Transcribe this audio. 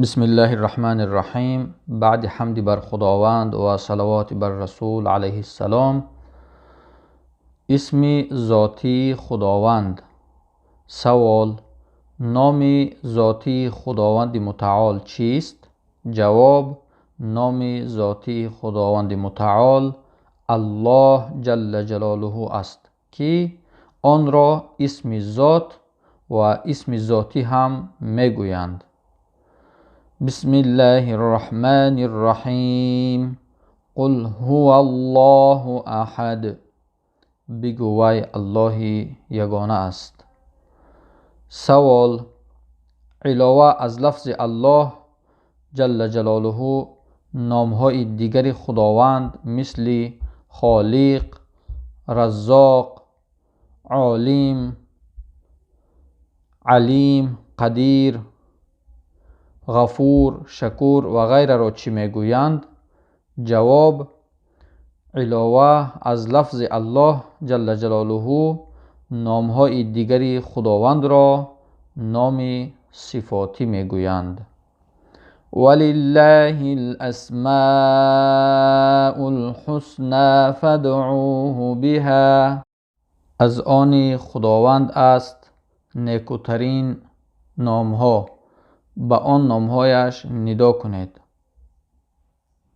Бисмиллаҳи рраҳмани рраҳим. Баъди ҳамди бар Худованд ва салавоти бар Расул алайҳиссалом, исми зотии Худованд. Савол: номи зотии Худованди Мутаол чист? Ҷавоб: номи зотии Худованди Мутаол Аллоҳ ҷалла ҷалолуҳу аст, ки онро исми зот ва исми зотӣ ҳам мегӯянд. Бисмиллаҳи рраҳмани рраҳим. Қул ҳува Аллоҳу аҳад. Бигӯ, вай Аллоҳи ягона аст. Савол: илова аз лафзи Аллоҳ ҷалла ҷалолуҳу, номҳои дигари Худованд мисли Холиқ, Раззоқ, Олим, Алим, Қадир, Ғафур, Шакур ва ғайраро чӣ мегӯянд? Ҷавоб: илова аз лафзи Аллоҳ ҷалла ҷалолуҳу, номҳои дигари Худовандро номи сифотӣ мегӯянд. Валиллаҳи ласмаъу лҳусна фадъуҳу биҳа. Аз они Худованд аст некӯтарин номҳо, ба он номҳояш нидо кунед.